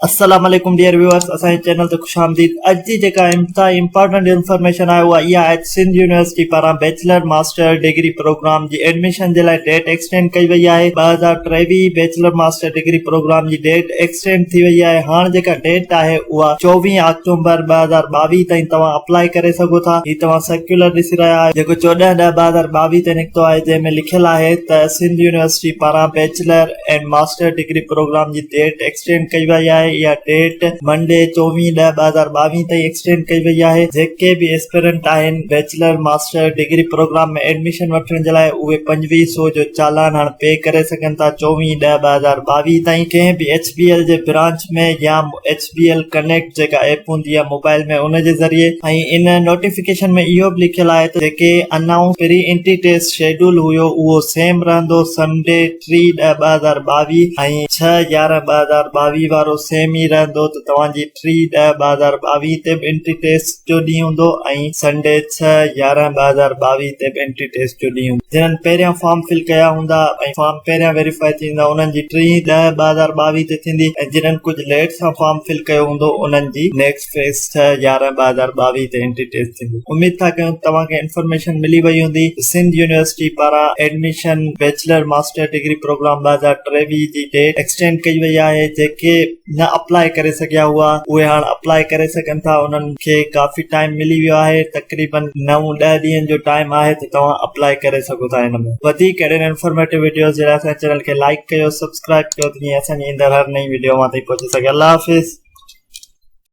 السلام عليڪم dear viewers اسان جي چينل تي خوش آمديد اڄ جي جيڪا انتهائي امپارٽنٽ انفارميشن آهي اها اها آهي ته سنڌ يونيورسٽي پاران بيچلر ماسٽر ڊگري پروگرام جي ايڊميشن جي لاء ڊيٽ ايڪسٽينڊ ڪئي وئي آهي 2023 بيچلر ماسٽر ڊگري پروگرام جي ڊيٽ ايڪسٽينڊ ٿي وئي آهي هاڻ جيڪا ڊيٽ آهي اها 24 آڪٽومبر 2022 تائين توهان اپلائي ڪري سگهو ٿا هي توهان سرڪيولر ڏسي رهيا آهيو جيڪو 14 ڏهه 2022 تي نڪتو آهي جنهن ۾ لکيل آهي ته سنڌ يونيورسٽي پاران بيچلر ۽ ماسٽر ڊگري پروگرام جي ڊيٽ ايڪسٽينڊ ڪئي وئي آهي اها ڊيٽ منڊي 24 ڏهه 2022 تائين ايڪسٽينڊ ڪئي وئي آهي جيڪي به ايسپرنٽ آهن bachelor master degree programme ۾ admission وٺڻ جي لاء اهي 25 سو جو چالان هاڻ پي ڪري سگهن ٿا 24 ڏهه 2022 تائين ڪنهن به ايڇ بي ايل جي برانچ ۾ يا ايڇ بي ايل ڪنيڪٽ جيڪا ايپ هوندي آهي موبائل ۾ ان جي ذريعي ۽ ان نوٽيفڪيشن ۾ اهو به لکيل آهي ته جيڪي announce pre entry test schedule هيو اهو سيم رهندو سنڊي ٽي ڏهه 2022 ۽ ڇهه 11 2022 وارو سيم ئي رهندو ته توهان جي ٽي ڏهه 2022 تي به انٽري ٽيسٽ جو ڏينهن هوندو ۽ سنڊي ڇهه 11 2022 تي به انٽري ٽيسٽ جو ڏينهن هوندو جنھن پهريان فارم فل ڪيا هوندا ۽ فارم پهريان ويريفائي ٿيندا انهن جي ٽي ڏهه 2022 تي ٿيندي ۽ جنھن ڪجهه ليٽ سان فارم فل ڪيو هوندو انهن جي نيڪسٽ فيز ڇهه 11 2022 تي انٽري ٽيسٽ ٿيندي اميد ٿا ڪيون توهان کي انفارميشن ملي وئي هوندي سنڌ يونيورسٽي پاران admission bachelor master degree programme 2023 جي ڊيٽ ايڪسٽينڊ ڪئي وئي آهي جيڪي نه اپلائي ڪري سگهيا هئا اهي هاڻ اپلائي ڪري سگهن ٿا انهن کي ڪافي ٽائيم ملي ويو آهي تقريبن نو ڏهه ڏينهن جو ٽائيم آهي ته توهان اپلائي ڪري سگهو ٿا هن ۾ وڌيڪ اهڙين انفارميٽو وڊيوز جي لاء اسان جي چينل کي لائيڪ ڪيو سبسڪرائب ڪيو ته جيئن اسان جي ايندڙ هر نئين وڊيو اوهان تائين پهچي سگهي الله حافظ.